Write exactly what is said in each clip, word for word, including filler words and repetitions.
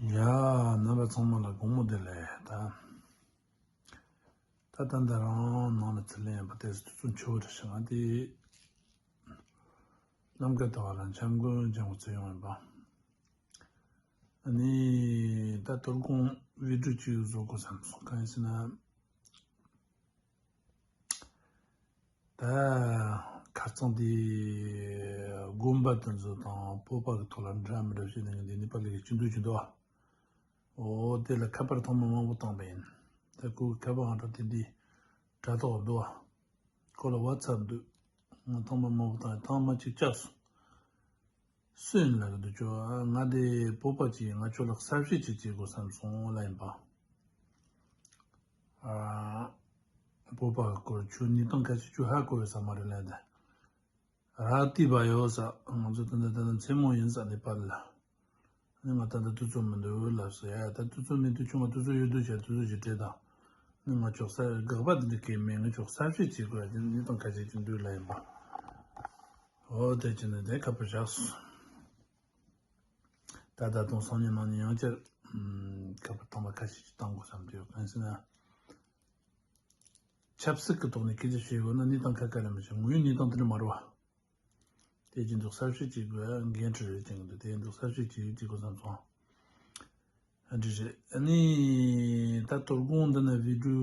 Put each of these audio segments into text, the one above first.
ཡ། རྣམ་པ་ཚང་མ་ལ་དགོང་མོ་བདེ་ལེགས། ད་ད་ད་ད་རང་ནང་ལ་ཚུར་ལེན་པ་དེ་དུས་ཚོད་འཁྱོལ་བ་རེད་ཤག་ང་དེ་ནམ་མཁའ་ལྟ་བ་ལ་འཆར་སྒོ་འཇམ་པོ་ཚོད་ཡོང་ཡིན་པ། ཨ་ནི་ད་དོ་དགོང་བི་ཌིའོ་ཅིག་བཟོ་དགོས་བསམ་སོང་། གང་ཡིན་ཟེར་ན། ད་ཁ་རྩང་དེ་དགོན་པ་དེ་ཚོ་དང་བོད་པ་གི་ཐོག་ལ་འདྲ་མི་འདྲ་བྱས་ནས་ངས་འདི་ནི་པ་ལི་གི་སྤྱི་འཐུས་ཀྱི་འདུག་ཨ། འོ་དེ་ལ་ཁ་པར་ཐེངས་མ་མང་པོ་བཏང་པ་ཡིན། ད་ཁོའི་ཁ་པར་ཨང་གྲངས་དེ་འདི་དྲ་ཐོག་འདུག་ཨ། ཁོ་ལ་ཝ་ཚབ་འདུག་ང་ཐེངས་མ་མང་པོ་བཏང་ཡིན། ཐེངས་མ་གཅིག་བཅག་སོང་། སུ་ཡིན་ལབ་གི་འདུག་ཁྱོད། ང་དེ་བོད་པ་ཅིག་ཡིན། ང་ཁྱོད་ལ་གསལ་བཤད་ཅིག་བྱེད་དགོས་བསམ་སོང་ལབ་ཡིན་པ། ཨ། བོད་པ་སྐོར་ཁྱོད་གནས་སྟངས་ཁ་ཤས་ཁྱོད་ཧ་གོ་ཡོད་ས་མ་རེད་ལབ་ད། ར་ཏི་བ་ཡོད་ས། ང་ཚོ་ད་ལྟ་ད་ལྟ་མཚན་མོ་ཡིན་ས་ནེ་པཱལ་ལ། ཨ་ནི་ང་ད་ལྟ་དུས་ཚོད་མི་འདུག་ལབ་སོང་། ཡ་ཡ། ད་དུས་ཚོད་མི་འདུག་ཁྱོད་ང་དུས་ཚོད་ཡོད་དུས་བྱས་དུས་ཚོད་ཅིག་སྤྲད་དང་། ཨ་ནི་ང་ཁྱོད་གསར་དགག་པ་འདི་འདྲ་གང་ཡང་མེད། ང་ཁྱོད་གསར་བཤད་བྱེད་དགོས་ཡ། དེ་གནས་སྟངས་ཁ་ཤས་ཅིག་འདུག་ལབ་ཡིན་པ། འོ་དེ་བྱས་ནས་དེ་ཁ་པར་བཞག་སོང་། ད་ད་དུང་སང་ཉིན་གནངས་ཉིན་ཡང་བསྐྱར་ཨམ་ཁ་པར་དང་པ་ཁ་ཤས་ཅིག་བཏང་དགོས་བསམ་གྱི་ཡོད། གང་ཡིན་ཟེར་ན། ཆབ་སྲིད་ཀྱི་ཐོག་ནས་སྐད་ཆ་བཤད་དགོས་ན་གནས་སྟངས་ཁ་ཁ་རེད་མི་ཤེས། དངོས་ཡོད་གནས་སྟངས་དེ་འདྲ་མ་རེད་བ། དེ་བཞིན་དུ་གསར་བཤད་བྱེད་དགོས་འགན་འཁྲི་རེད་ཅེས་འདུག་དེ་བཞིན་དུ་གསར་བཤད་བྱེད་ཡུལ་དེ་དགོས་བསམ་སོང་། ཨ་འདྲ་རེད། ཨ་ནི་ད་དོ་དགོང་འདི་ན་བི་ཌིའོ་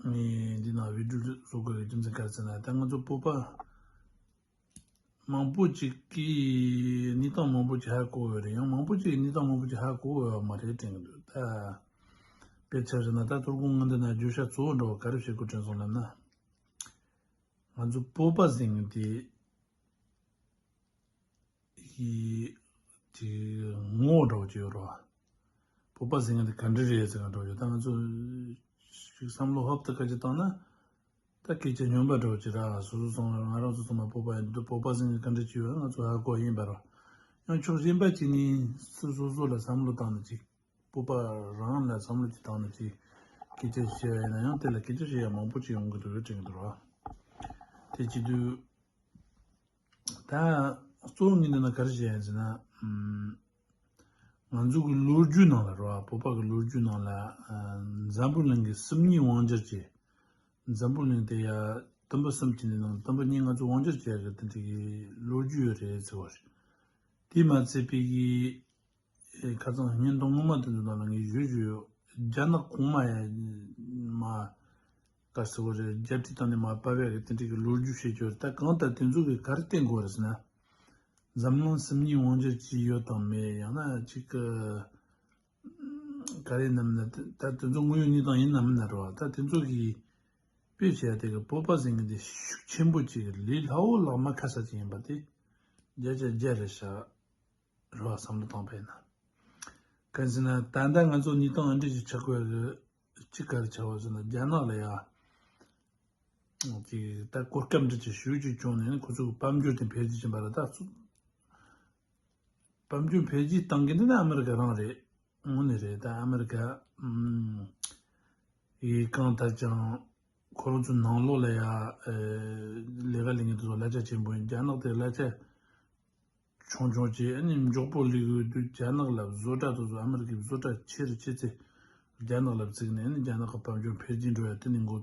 ཨ། ངས་འདི་ན་བི་ཌིའོ་བཟོ་དགོས་ཀྱི་རྒྱུ་མཚན་ག་རེ་ཟེར་ན། ད་ང་ཚོ་བོད་པ་མང་པོ་ཅིག་གིས་གནས་སྟངས་མང་པོ་ཅིག་ཧ་གོ་ཡོད་རེད། ཡང་མང་པོ་ཅིག་གིས་གནས་སྟངས་མང་པོ་ཅིག་ཧ་གོ་ཡོད་མ་རེད་དྲན་གྱི་འདུག་ད་དཔེ་ཆ་བཞག་ན་ད་དོ་དགོང་ང་འདི་ན་བརྗོད་བྱ་གཙོ་བོ་འདྲ་བོ་ག་རེ་བྱེད་དགོས་དྲན་སོང་ལབ་ན། ང་ཚོ་བོད་པ་ཟེར་མཁན་དེ། ཡི། དེ་ངོ་བོ་འདྲ་བོ་ཅིག་ཡོད་རེད་བ། བོད་པ་ཟེར་མཁན་དེ་ག་འདྲ་རེད་ཟེར་མཁན་འདྲ་བོ་ཅིག་ད་ང་ཚོ་ཞིག་བསམ་བློ་ཧོབ་ཏེ་སྐད་ཆ་བཏང་ན། ད་སྐད་ཆ་སྨྱོན་པ་འདྲ་བོ་ཅིག་ར། སོ་སོ་ཚང་མ་ང་རང་ཚོ་ཚང་མ་བོད་པ་ཡིན་དུས་བོད་པ་ཟེར་མཁན་ག་འདྲ་ཅིག་ཡོད་ང་ཚོ་ཧ་གོ་ཡིན་པ་རེད། ཡང་ཕྱོགས་གཞན་པ་ཅིག་ནས་སུ་སོ་སོ་ལ་བསམ་བློ་བཏང་ན་ཅིག་བོད་པ་རང་ལ་བསམ་བློ་ཅིག་བཏང་ན་ཅིག་སྐད་ཆ་བཤད་ཡ་ཡིན་ན་ཡང་དེ་ལ་སྐད་ཆ་བཤད་ཡ་མང་པོ་ཅིག་ཡོང་གི་འདུག་དྲན་གྱི་འདུག་ར། དེ་བྱེད་དུས། ད་གཙོ་བོ་ངས་འདི་ན་ག་རེ་བཤད་ཡིན་ཟེར་ན། ཨམ། ང་ཚོ་གི་ལོ་རྒྱུས་ནང་ལ་རེད་བ། བོད་པ་གི་ལོ་རྒྱུས་ནང་ལ་ཨ། འཛམ་བུ་གླིང་གི་སུམ་གཉིས་དབང་སྒྱུར་གྱི། འཛམ་བུ་གླིང་དེ་ཡ་དུམ་བུ་གསུམ་གྱི་ནང་དུམ་བུ་གཉིས་ང་ཚོ་དབང་སྒྱུར་བྱས་ཀྱི་དེ་འདྲ་གི་ལོ་རྒྱུས་ཡོད་རེད་ཟེར་བ་རེད། དེ་མ་ཚད་པའི་གི། ཨེ། ཁ་སང་བརྙན་ཐུང་སྔོན་མ་དེ་ཚོ་ནང་ལ་ངས་ཞུས་ཞུས་ཡོད། རྒྱ་ནག་གོང་མ་ཡ་མ། ག་ཟེར་བ་རེད། རྒྱལ་སྤྱི་དང་ནི་མ་པ་བས་གི་དེ་འདྲ་གི་ལོ་རྒྱུས་བཤད་ཀྱི་ཡོད་རེད། ད་གང་ལྟར་དེ་ཚོ་གི་ག་རེ་བསྟན་དགོས་རེད་ཟེར་ན། འཛམ་གླིང་སུམ་གཉིས་དབང་སྒྱུར་གྱི་ཡོད་དང་མེད། ཡང་ན་གཅིག་གི་ག་རེ་ནམ་ན་ད་དེ་ཚོ་དངོས་ཡོད་གནས་སྟངས་ཡིན་ནམ་ན་རེད་བ། ད་དེ་ཚོ་གི་དཔེ་བྱས་ཏེ་གི་བོད་པ་ཟེར་མཁན་དེ་ཤུགས་ཆེན་པོ་ཅིག་གི་ལས་སླ་བོ་ལག་མ་ཁ་ས་ཅིག་ཡིན་པ་དེ་བརྒྱ་ཆ་བརྒྱ་རེད་ཤག་རེད་བ། བསམ་བློ་བཏང་པས་ན། གང་ཟེར་ན་ད་ལྟ་ང་ཚོ་གནས་སྟངས་ཨ་འདྲ་ཞིག་ཆགས་དགོས་ཀྱི་གཅིག་ག་རེ་ཆགས་པ་ཟེར་ན། རྒྱ་ནག་ལ་ཡ་ཅིག་ད་གོ་སྐབས་འདྲ་ཅིག་ཞུ་ཅིག་བྱུང་ནས་ཁོ་ཚོ་གི་དཔལ་འབྱོར་དེ་འཕེལ་རྒྱས་ཕྱིན་པ་རེད། ད་ཚོ་དཔལ་འབྱོར་འཕེལ་རྒྱས་བཏང་མཁན་དེ་ནི་ཨ་མི་རི་ཀ་རང་རེད། དངོས་གནས་རེད། ད་ཨ་མི་རི་ཀ་ཨམ་ཡིས་གང་ལྟར་ཀྱང་ཁོ་རང་ཚོའི་ནང་ལོགས་ལ་ཡ་ཨེ་ལས་ཀ་ལས་མཁན་དེ་ཚོ་གླ་ཆ་ཆེན་པོ་ཡིན། རྒྱ་ནག་དེ་གླ་ཆ་ཆུང་ཆུང་བྱས། ཨ་ནི་མགྱོགས་པོ་སླེབས་ཡོད་དུས་རྒྱ་ནག་ལ་བཟོ་གྲྭ་དེ་ཚོ་ཨ་མི་རི་ཀའི་བཟོ་གྲྭ་ཆེ་རུ་ཆེ་ཚེ་རྒྱ་ནག་ལ་བརྩིས་ནས། ཨ་ནི་རྒྱ་ནག་གི་དཔལ་འབྱོར་འཕེལ་རྒྱས་འགྲོ་ཡ་དེ་ནི་འགོ་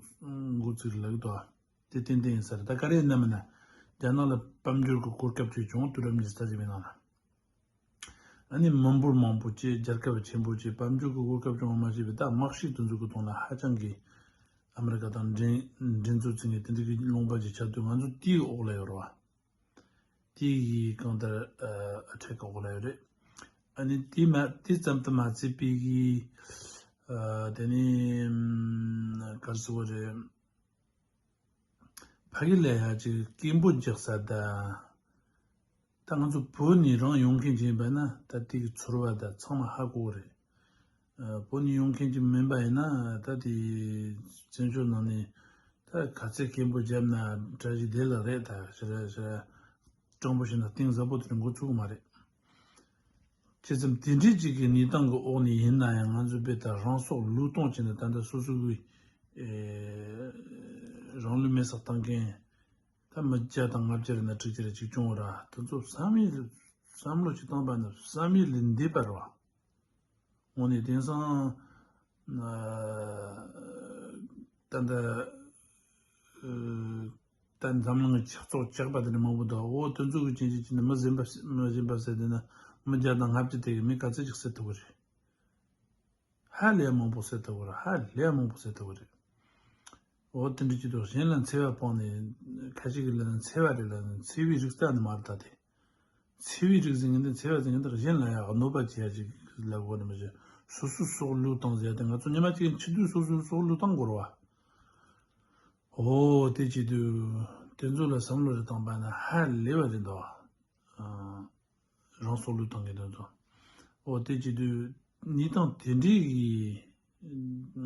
འགོ་བཙུགས་ལབ་ཀྱི་འདུག་དེ་ཏན་ཏན་ཡིན་ས་རེད། ད་ག་རེ་ཡིན་ནམ་ན། རྒྱ་ནག་ལ་དཔལ་འབྱོར་གྱི་གོ་སྐབས་ཅིག་བྱུང་། དུས་རབས་ཉི་ཤུ་རྩ་གཅིག་པའི་ནང་ལ། ཨ་ནི་མི་འབོར་མང་པོ་བཅས། རྒྱལ་ཁབ་ཆེན་པོ་བཅས། དཔལ་འབྱོར་གྱི་གོ་སྐབས་ཅུང་མ་ཤེས་པའི་ད་དམག་ཤུགས་དེ་ཚོ་གི་ཐོག་ལ་ཧ་ཅང་གི་ཨ་མི་རི་ཀ་དང་འགྲན་འགྲན་རྩོད་བྱེད་མཁན་དེ་འདྲ་གི་ལུང་པ་ཅིག་ཆགས་དུས་ང་ཚོ་དེའི་འོག་ལ་ཡོད་རེད་བ། དེ་ཡི་གང་ལྟར་ཨ་ཁྲལ་གི་འོག་ལ་ཡོད་རེད། ཨ་ནི་དེ་མ་དེ་ཙམ་དུ་མ་ཚད་པའི་གི་ཨ་དེ་ནི་ཨམ་ག་རེ་ཟེར་བ་རེད། ཕ་གི་ལ་ཡ་ཅིག་སྐད་འབོད་རྒྱག་ས་ད། ད་ང་ཚོ་བོད་ནས་རང་ཡོང་མཁན་ཅིག་ཡིན་པ་ན་ད་དེ་གི་ཚོར་བ་ད་ཚང་མ་ཧ་གོ་གི་རེད། ཨ་བོད་ནས་ཡོང་མཁན་ཅིག་མིན་པ་ཡིན་ན་ད་དེ་བཙན་བྱོལ་ནང་ནས་ད་ག་ཚད་སྐད་འབོད་བརྒྱབ་ན་གྲ་ཞིག་བདེ་ལ་རེད། ད་ཞེ་དྲག་ཞེ་དྲག་སྤྲང་པོ་བྱས་ན་གཏིང་ཟབ་པོ་དེ་འགོ་ཚུགས་གི་མ་རེད། ཇི་ཙམ་དེ་འདྲའི་ཅིག་གི་གནས་སྟངས་ཀྱི་འོག་ནས་ཡིན་ན་ཡང་ང་ཚོ་དཔེ་ད་རང་སྲོག་བློས་གཏོང་བྱས་ནས་ད་ལྟ་སོ་སོ་གི་ཨེ་རང་ལུས་མེར་སྲེག་བཏང་མཁན། ད་ ད་མི་བརྒྱ་དང་ལྔ་བརྒྱ་རེ་ན་དྲུག་ཅུ་རེ་གཅིག་བྱུང་བ་ར། དེ་ཚོ་བསམ་ཡས་བསམ་བློ་ཅིག་བཏང་པ་ན་བསམ་ཡས་ལས་འདས་པ་རེད་བ། དངོས་གནས་དེང་སང་ད་ལྟ་ད་འཛམ་གླིང་གི་ཆགས་ཚོགས་ཆགས་པ་དེ་འདྲ་མང་པོ་འདུག་འོ་དེ་ཚོ་གི་རྐྱེན་གྱིས་ཅི་ནས་མི་གཞན་པ་མི་གཞན་པ་ཟེར་དེ་ན་མི་བརྒྱ་དང་ལྔ་བརྒྱ་དེ་གི་མི་ག་ཚོད་ཅིག་བསད་ཐུབ་གི་རེད། ཧ་ལས་མང་པོ་བསད་ཐུབ་གི་རེད། ཧ་ལས་མང་པོ་བསད་ཐུབ་གི་རེད། འོ་དེ་འདྲ་ཅིག་འདུག་གཞན་ལ་འཚེ་བ་སྤངས་ནས་ཁ་ཅིག་གི་ལ་འཚེ་བ་རེད་ལ་འཚེ་བའི་རིགས་རྩ་ནས་མ་རེད་ད་དེ། འཚེ་བའི་རིགས་ཟེར་མཁན་དེ་འཚེ་བ་ཟེར་མཁན་དེ་གཞན་ལ་ཡང་གནོད་པ་བྱེད་ཡ་ཅིག་ལབ་དགོས་ནི་མ་གཞི་སོ་སོའི་སྲོག་བློས་བཏང་ཟེར་ཡ་དེ་ང་ཚོ་ཉི་མ་གཅིག་འཆི་དུས་སོ་སོའི་སྲོག་བློས་བཏང་དགོས་རེད་བ། འོ་དེ་བྱེད་དུས་དེ་ཚོ་ལ་བསམ་བློ་རེ་བཏང་པ་ན་ཧ་ལས་པ་རེད་འདུག་ཨ། རང་སྲོག་བློས་བཏང་གི་འདུག་འདུག་འོ་དེ་བྱེད་དུས་གནས་སྟངས་དེ་འདྲའི་གི་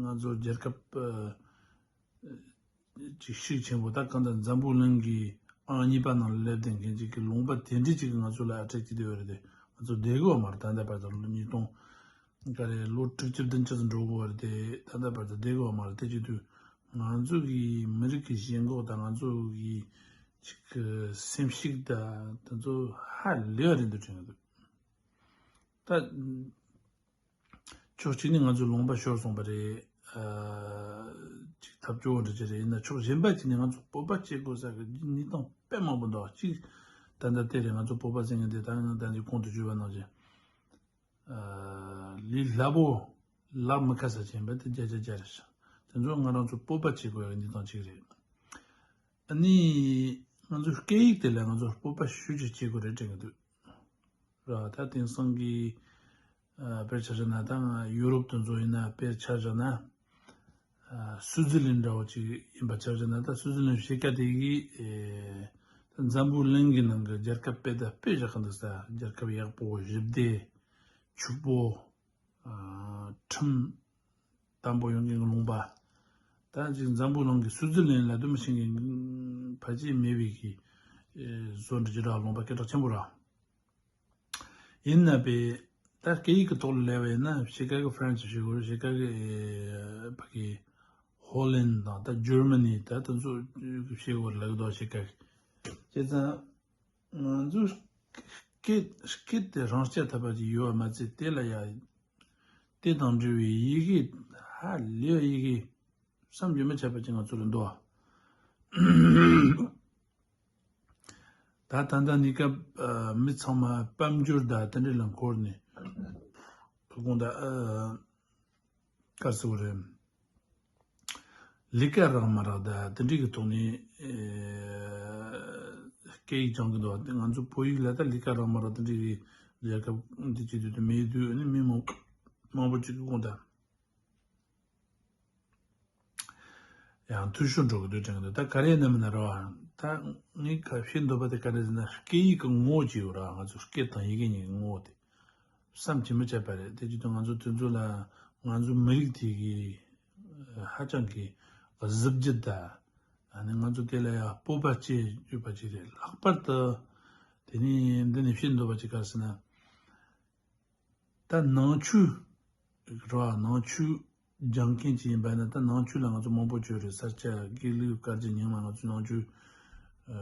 ང་ཚོ་རྒྱལ་ཁབ་ཨ། ཅིག་ཤུགས་ཆེན་པོ་ད་གང་ལྟར་འཛམ་བུ་གླིང་གི་ཨང་གཉིས་པ་ནང་ལ་སླེབས་བསྡད་མཁན་ཅིག་གི་ལུང་པ་དེ་འདྲའི་ཅིག་གི་ང་ཚོ་ལ་ཨ་ཁྲིད་ཀྱི་བསྡད་ཡོད་རེད་དེ། ང་ཚོ་བསྡད་དགོས་པ་མ་རེད། ད་ལྟ་བར་དུ་ལོ་ཉིས་སྟོང་ག་རེ་ལོ་དྲུག་ཅུ་བདུན་ཅུ་ཙམ་འགྲོ་དགོས་པ་རེད་དེ། ད་ལྟ་བར་དུ་བསྡད་དགོས་པ་མ་རེད། དེ་བྱེད་དུས་ང་ཚོ་གི་མི་རིགས་ཀྱི་ཞེན་ཁོག་དང་ང་ཚོ་གི་ཅིག་གི་སེམས་ཤུགས་དང་དེ་ཚོ་ཧ་ལས་པ་རེད་འདུག་དྲན་གི་འདུག་ད། ཕྱོགས་གཅིག་ནས་ང་ཚོའི་ལུང་པ་ཤོར་སོང་བ་རེད། ཨ། ཅིག་ཐབས་སྐྱོ་བོ་འདྲ་ཅིག་རེད། ཡིན་ན་ཕྱོགས་གཞན་པ་གཅིག་ནས་ང་ཚོ་སྤོབས་པ་སྐྱེ་དགོས་ས་གི་གནས་སྟངས་དཔེ་མང་པོ་འདུག་གཅིག་ད་ལྟ་དེ་རེད། ང་ཚོ་སྤོབས་པ་ཟེར་མཁན་དེ་ད་ང་ད་ནི་གོང་དུ་ཞུས་པ་ནང་བཞིན། ཨ། ལས་སླ་པོ་ལག་མི་ཁ་ས་ཅན་པ་དེ་བརྒྱ་ཆ་བརྒྱ་རེད་ཤག་དེ་ཚོ་ང་རང་ཚོ་སྤོབས་པ་སྐྱེ་དགོས་ཡ་གི་གནས་སྟངས་གཅིག་རེད། ཨ་ནི། ང་ཚོའི་སྐད་ཡིག་དེ་ལ་ང་ཚོ་སྤོབས་པ་ཞེ་པོ་ཅིག་སྐྱེ་དགོས་རེད་དྲན་གི་འདུག་ར། ད་དེང་སང་གི་ཨ། དཔེར་ཆ་བཞག་ན་ད་ང་ཡུ་རོབ་དེ་ཚོ་ཡིན་ན་དཔེར་ཆ་བཞག་ན། ཨ། སུའུ་ཙི་ལན་འདྲ་བོ་ཅིག་ཡིན་པ་ཆ་བཞག་ན། ད་སུའུ་ཙི་ལན་ཕྱེད་ཀ་དེ་གི་ཨེ། ད་འཛམ་བུ་གླིང་གི་ནང་གི་རྒྱལ་ཁབ་དཔེ་ད་དཔེ་བཞག་གི་འདུག་ས། རྒྱལ་ཁབ་ཡག་པོ་ཞི་བདེ་ཕྱུག་པོ། ཨ། ཁྲིམས་དམ་པོ་ཡོང་མཁན་གྱི་ལུང་པ། ད་ཅིག་འཛམ་བུ་གླིང་གི་སུའུ་ཙི་ལན་ལ་དུ་མི་ཤེས་མཁན་ཕལ་ཆེར་མེད་པའི་གི་ཨེ། བཟོ་འདྲ་ཅིག་ར། ལུང་པ་སྐད་གྲགས་ཆེན་པོ་ར། ཡིན་ན་པས་ད་སྐད་ཡིག་གི་ཐོག་ལ་ལས་པ་ཡིན་ན་ཕྱེད་ཀ་གི་ཧྥ་རན་སི་ཞིག་གོ། ཕྱེད་ཀ་གི་ཨེ། ཕ་གི་ཧོ་ལན་དང་ད་ཇར་མ་ནི་ད་དེ་ཚོ་ཞིག་གོ་ལབ་དོ། ཕྱེད་ཀ་གི་བྱས་ཙང་། ང་ཚོའི་སྐད་སྐད་དེ་རང་རྐྱ་ཐུབ་པ་ཅིག་ཡོད་པ་མ་ཚད། དེ་ལ་ཡ་དེ་དང་འབྲེལ་བའི་ཡི་གེ་ཧ་ལས་པ་ཡི་གེ་བསམ་གྱིས་མི་ཁྱབ་པ་ཅིག་ང་ཚོ་ལ་འདུག་ད་ད་ལྟ་གནས་སྐབས་མི་ཚང་མ་དཔལ་འབྱོར་དང་དེ་འདྲ་ལ་འཁོར་ནས་ཐུག་གོང་ད། ག་རེ་ཟེར་དགོས་རེད། ལས་ཀ་རག་མ་རག་ད་དེ་འདྲའི་གི་ཐོག་ནས་ཨེ། སྐད་ཡིག་སྦྱང་གི་འདུག་ང་ཚོ་བོད་ཡིག་ལ་ད་ལས་ཀ་རག་མ་རག་དེ་འདྲའི་གི་རྒྱལ་ཁབ་འདི་བྱེད་དུས་དེ་མེད་དུས་ཨ་ནི་མི་མང་མང་པོ་ཅིག་གི་དགོངས་དག་ཡང་འཐུས་ཤོར་འགྲོ་གི་འདུག་དྲན་གི་འདུག་ད་ག་རེ་ཡིན་ན་མིན་ན་རེད་བ། ད་ངས་ག་བཤད་འདོད་པ་དེ་ག་རེ་ཟེར་ན། སྐད་ཡིག་གི་ངོ་བོ་ཅིག་ཡོད་ར། ང་ཚོ་སྐད་དང་ཡི་གེ་གཉིས་ཀྱི་ངོ་བོ་དེ། བསམ་གྱིས་མི་ཁྱབ་པ་རེད། དེ་བྱེད་དུས་ང་ཚོ་དེ་ཚོ་ལ་ང་ཚོའི་མི་རིགས་དེ་གི་ཧ་ཅང་གི་གཟི་བརྗིད་དང་། ཨ་ནི་ང་ཚོ་དེ་ལ་ཡང་སྤོབས་པ་སྐྱེ་ཡོད་པ་ཅིག་རེད། ལྷག་པར་དུ་དེ་ནས་འདི་ནས་བཤད་འདོད་པ་ཅིག་ག་རེ་ཟེར་ན། ད་ནང་ཆོས་རེད་བ། ནང་ཆོས་སྦྱང་མཁན་ཅིག་ཡིན་པ་ཡིན་ན། ད་ནང་ཆོས་ལ་ང་ཚོ་མང་པོ་བརྗོད་རེད། ས་སྐྱ་དགེ་ལུགས་བཀའ་བརྒྱུད་རྙིང་མ། ང་ཚོ་ནང་ཆོས་ཨ།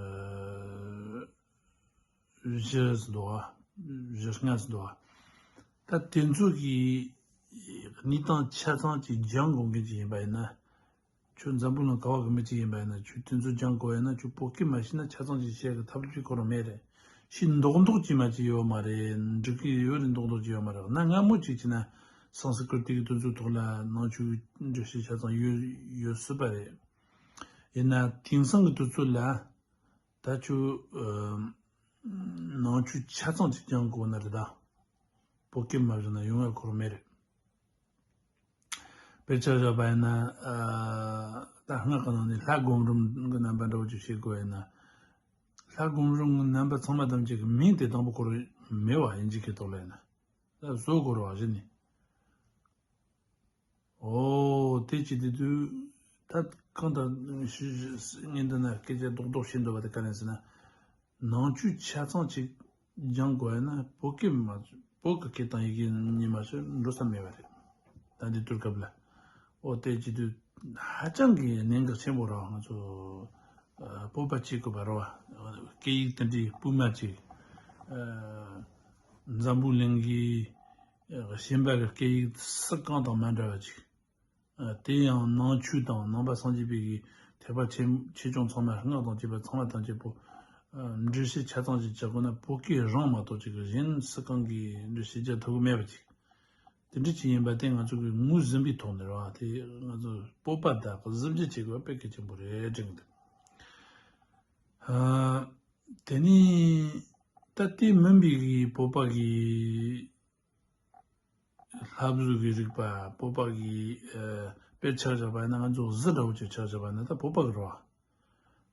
བཞི་ཙམ་འདུག་བ། བཞི་ལྔ་ཙམ་འདུག་བ། ད་དེ་ཚོ་གི་གནས་སྟངས་ཆ་ཚང་ཅིག་སྦྱང་དགོས་མཁན་ཅིག་ཡིན་པ་ཡིན་ན། ཁྱོད་འཛམ་བུ་གླིང་ག་བ་གི་མི་ཅིག་ཡིན་པ་ཡིན་ན། ཁྱོད་དེ་ཚོ་སྦྱང་དགོས་ཡིན་ན། ཁྱོད་བོད་སྐད་མ་ཤེས་ན་ཆ་ཚང་ཅིག་བཤད་གི་ཐབས་ལམ་ཅིག་ཁོ་རང་མེད་རེད། ཤེས་མདོག་མདོག་ཅིག་མ་ཅིག་ཡོད་མ་རེད། འགྲིག་གི་ཡོད་རེད། མདོག་མདོག་ཅིག་ཡོད་མ་རེད། གནའ་སྔ་མོ་ཅིག་བྱས་ན་སཾ་སྐྲྀ་ཏ་གི་དེ་ཚོའི་ཐོག་ལ་ནང་ཆོས་འགྲེལ་བཤད་ཆ་ཚང་ཡོད་ཡོད་སྲིད་པ་རེད། ཡིན་ན་དེང་སང་གི་དུས་ཚོད་ལ་ད་ཁྱོད་ཨ་ནང་ཆོས་ཆ་ཚང་ཅིག་སྦྱང་དགོས་ན་རེད་ད། བོད་སྐད་མ་བྱུང་ན་ཡོང་ཡ་ཁོ་རང་མེད་རེད། དཔེར་ཆ་བཞག་པ་ཡིན་ན། ཨ་ད་སྔགས་ཀྱི་ནང་ནས་ལྷ་སྒོམ་རིམ་གྱི་རྣམ་པ་འདྲ་བོ་ཅིག་བཤད་དགོས་ཡིན་ན། ལྷ་སྒོམ་རིམ་གྱི་རྣམ་པ་ཚང་མ་ཐམས་ཅད་ཀྱི་མིང་དེ་དང་པོ་ཁོ་རང་མེད་བ། དབྱིན་ཇི་སྐད་ཐོག་ལ་ཡིན་ན། ད་བཟོ་དགོས་རེད་བ། གཞི་ནས། ཨོ་དེ་ཅི་དེ་དུས་ད་གང་ལྟར་ཞུ་ཞུ་ངས་འདི་ན་སྐད་ཆ་རྡོག་རྡོག་བཤད་འདོད་པ་དེ་ག་རེ་ཟེར་ན། ནང་ཆོས་ཆ་ཚང་ཅིག་སྦྱང་དགོས་ཡ་ན་བོད་སྐད་མ་བོད་ཀྱི་སྐད་དང་ཡི་གེ་གཉིས་མ་གཏོགས་འགྲོ་ས་མེད་པ་རེད། ད་འདི་དུས་སྐབས་ལ། ཨོ་དེ་ཅི་དུས་ཧ་ཅང་གི་གནད་འགག་ཆེན་པོ་རེད་བ། ང་ཚོ་ སྤོབས་པ་བྱེད་དགོས་པ་རེད་བ། སྐད་ཡིག་དེ་འདྲའི་དཔུས་མ་ཅིག་འཛམ་བུ་གླིང་གི་གཞན་པ་གི་སྐད་ཡིག་སུ་གང་དང་མ་འདྲ་བ་ཅིག་དེ་ཡང་ནང་ཆོས་དང་ནང་པ་སངས་རྒྱས་པའི་གི་ཐེག་པ་ཆེ་ཆོས་སྐྱོང་ཚང་མ་སྔགས་དང་བཅས་པ་ཚང་མ་དང་བཅས་པོ། འགྲེལ་བཤད་ཆ་ཚང་ཞིག་བྱ་དགོས་ན་བོད་སྐད་རང་མ་གཏོགས་ཅིག་གཞན་སུ་གང་གིས་འགྲེལ་བཤད་རྒྱག་ཐུབ་ཀྱི་མེད་པ་ཅིག་དེ་འདྲ་ཅིག་ཡིན་པ་དེ་ང་ཚོ་གི་ངོས་ཟིན་པའི་ཐོག་ནས་རེད་བ། དེ་ང་ཚོ་སྤོབས་པ་དང་གཟི་བརྗིད་བྱེད་དགོས་པ་དཔེ་གལ་ཆེན་པོ་རེད་དྲན་གི་འདུག་ཨ། དེ་ནི་ད་དེ་མིན་པའི་གི་སྤོབས་པ་གི་ལྷ་བཟོ་གི་རིག་པ། སྤོབས་པ་གི་ཨ་དཔེར་ཆ་བཞག་པ་ཡིན་ན་ང་ཚོ་གཟི་འདྲ་བོ་ཅིག་ཆ་བཞག་པ་ཡིན་ན་ད་སྤོབས་པ་གི་རེད་བ།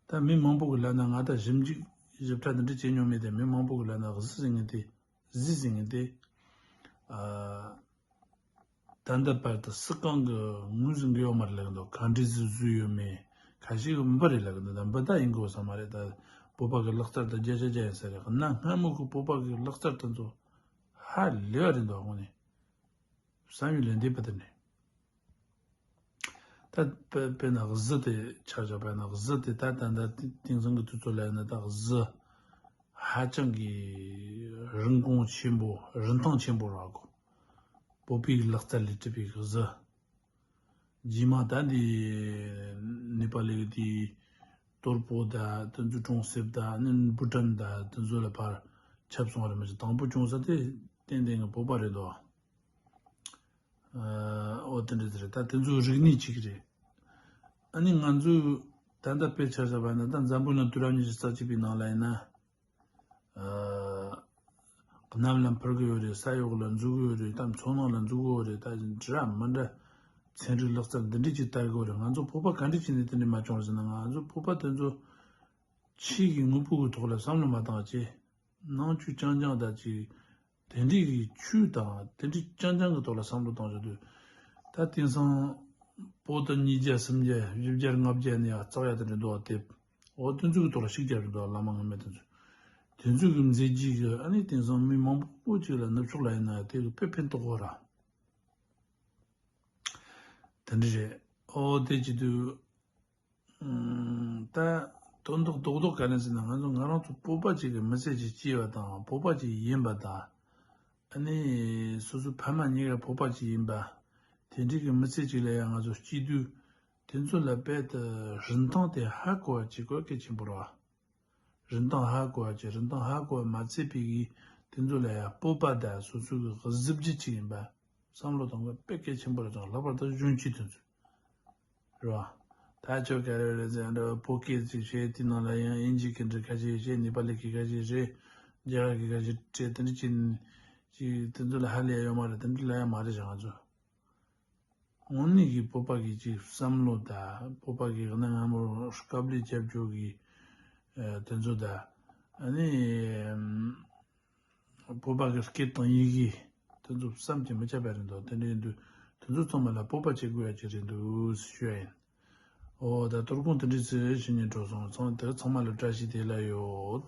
ད་མི་མང་པོ་གི་ལབ་ན་ང་ད་ཞིབ་འཇུག་ཞིབ་ཕྲ་འདི་འདྲ་བྱེད་མྱོང་མེད་དེ། མི་མང་པོ་གི་ལབ་ན་གཟི་ཟེར་མཁན་དེ། གཟི་ཟེར་མཁན་དེ། ཨ། ད་ལྟ་བར་དུ་སུ་གང་གི་ངོས་ཟིན་གི་ཡོད་མ་རེད་ལབ་གི་འདུག་ག་འདྲ་གཟི་བཟོས་ཡོད་མེད། ཁ་ཤས་ཀྱིས་འབུ་རེད་ལབ་གི་འདུག་ད་འབུ་ད་ཡིན་དགོས་ས་མ་རེད། ད་བོད་པ་གི་ལག་རྩལ་དང་བརྒྱ་ཆ་བརྒྱ་ཡིན་ས་རེད། གནའ་སྔ་མོ་གི་བོད་པ་གི་ལག་རྩལ་དེ་ཚོ་ཧ་ལས་པ་རེད་འདུག་དངོས་གནས་བསམ་ཡུལ་ལས་འདས་པ་དེ་ནས། ད་དཔེ་དཔེར་ན་གཟི་དེ་ཆ་བཞག་པ་ཡིན་ན། གཟི་དེ་ད་ད་ད་དེང་སང་གི་དུས་ཚོད་ལ་ཡིན་ན་ད་གཟི་ཧ་ཅང་གི་རིན་གོང་ཆེན་པོ། རིན་ཐང་ཆེན་པོ་རག་གོ། བོད་པའི་ལག་རྩལ་ལས་གྲུབ་པའི་གཟི། རྗེས་མ་ད་འདི་ནེ་པ་ལི་གི་དེ་གཏོར་པོ་ད་དེ་ཚོ་གྲོང་གསེབ་ད་ནི་བུ་ཊན་ད་དེ་ཚོ་ལ་ཕར་ཁྱབ་སོང་བ་རེད། མ་གཞི་དང་པོ་བྱུང་ས་དེ་ཏན་ཏན་གི་བོད་པ་རེད་དོ། ཨ། འོ་དེ་འདྲ་དེ་རེད། ད་དེ་ཚོའི་རིག་གནས་གཅིག་རེད། ཨ་ནི་ང་ཚོས་ད་ལྟ་དཔེ་ཆ་བཞག་པ་ན་ད་འཛམ་བུ་གླིང་དུས་རབས་ཉི་ཤུ་རྩ་གཅིག་པའི་ནང་ལ་ཡིན་ན། ཨ། གནམ་ལ་འཕུར་གི་ཡོད་རེད། ས་འོག་ལ་འཛུལ་གི་ཡོད་རེད། ད་མཚོ་ནང་ལ་འཛུལ་གི་ཡོད་རེད། ད་འདྲ་མི་འདྲ་ཚན་རིག་ལག་རྩལ་འདི་འདྲས་ཅིག་དར་གི་ཡོད་རེད། ང་ཚོ་བོད་པ་ག་འདྲས་བྱས་ནས་དེ་འདྲས་མ་བྱུང་ཟེར་ན། ང་ཚོ་བོད་པ་དེ་ཚོ་ཆོས་ཀྱི་དངོས་པོ་གི་ཐོག་ལ་བསམ་བློ་མ་བཏང་བ་བྱས། ནང་ཆོས་རྐྱང་རྐྱང་ད་ཅིག་དེ་འདྲའི་གི་ཆོས་དང་དེ་འདྲའི་རྐྱང་རྐྱང་གི་ཐོག་ལ་བསམ་བློ་བཏང་བཞག་དུས། ད་དེང་སང་པོ་ཏི་ཉིས་བརྒྱ་སུམ་བརྒྱ་བཞི་བརྒྱ་ལྔ་བརྒྱ་ནས་ཡར་བཙག་ཡ་དེ་འདྲ་འདུག་བ། དེབ་འོ་དེ་ཚོ་གི་ཐོག་ལ་ཤུགས་རྒྱབ་བཞག་འདུག་བ། བླ་མ་ངོ་མ་དེ་ཚོ། དེ་ཚོ་གི་མཛད་རྗེས་གི་ཨ་ནི་དེང་སང་མི་མང་པོ་ཅིག་ལ་ནུབ་ཕྱོགས་ལ་ཡིན་ན་དེ་གི་དཔེ་ཕན་ཐོགས་གོ་ར། དེ་འདྲ་རེད། འོ་དེ་བྱེད་དུས། ཨུམ། ད་དོན་དག་རྡོག་རྡོག་ག་རེ་ཟེར་ན། ང་ཚོ་ང་རང་ཚོ་བོད་པ་ཅིག་གི་མི་ཚེ་ཅིག་སྐྱེལ་བ་དང་། བོད་པ་ཅིག་ཡིན་པ་དང་། ཨ་ནི་སོ་སོའི་ཕ་མ་གཉིས་ཀ་བོད་པ་ཅིག་ཡིན་པ། དེ་འདྲའི་གི་མི་ཚེ་ཅིག་ལ་ཡང་ང་ཚོ་སྐྱེལ་དུས། དེ་ཚོ་ལ་རྦད་དེ་རིན་ཐང་དེ་ཧ་གོ་བ་ཅིག་དགོས་གལ་ཆེན་པོ་རེད་བ། རིན་ཐང་ཧ་གོ་བ་ཅིག་རིན་ཐང་ཧ་གོ་བ་མ་ཚད་པའི་གི་དེ་ཚོ་ལ་ཡང་སྤོབས་པ་དང་སོ་སོའི་གི་གཟི་བརྗིད་ཅིག་ཡིན་པ། བསམ་བློ་གཏོང་དགོས་དཔེ་གལ་ཆེན་པོ་རེད། ཙང་ལྷག་པར་དུ་གཞོན་སྐྱེས་དེ་ཚོས་རེད་བ། ད་ཁྱོད་ག་རེ་རེད་ཟེར་ཡང་འདྲ་བོ། བོད་སྐད་ཅིག་བཤད། དེ་ནང་ལ་ཡང་དབྱིན་ཇི་སྐད་འདྲ་ཁ་ཤས་བཤད། ནེ་པ་ལི་སྐད་ཁ་ཤས་བཤད། རྒྱ་གར་སྐད་ཁ་ཤས་བཤད། དེ་འདྲ་ཅིག་ཅིག་དེ་ཚོ་ལ་ཧ་ལས་ཡ་ཡོད་མ་རེད། དེ་འདྲ་ལ་ཡ་མ་རེད་བཞག་ང་ཚོ། དངོས་གནས་ཀྱི་བོད་པ་གི་ཅིག་བསམ་བློ་དང་། བོད་པ་གི་གནའ་སྔ་མོར་དཀའ་ལས་རྒྱབ་ཕྱོགས་ཀྱི་ཨ་དེ་ཚོ་དང་། ཨ་ནི་བོད་པ་གི་སྐད་དང་ཡི་གེ་དེ་ཚོ་བསམ་གྱིས་མི་ཁྱབ་པ་རེད་འདུག་དེ་འདྲ་ཡིན་དུས་དེ་ཚོ་ཚང་མ་ལ་སྤོབས་པ་བྱེད་དགོས་ཡ་ཅིག་རེད་འདུག་ཞུ་ཡ་ཡིན། འོ་ད་གཏོར་སྐོང་དེ་འདྲ་ཚེ་ཕྱི་ཉིན་འགྲོ་སོང་། ཚང་དེ་ཚང་མ་ལ་བཀྲ་ཤིས་བདེ་ལེགས་ཡོད།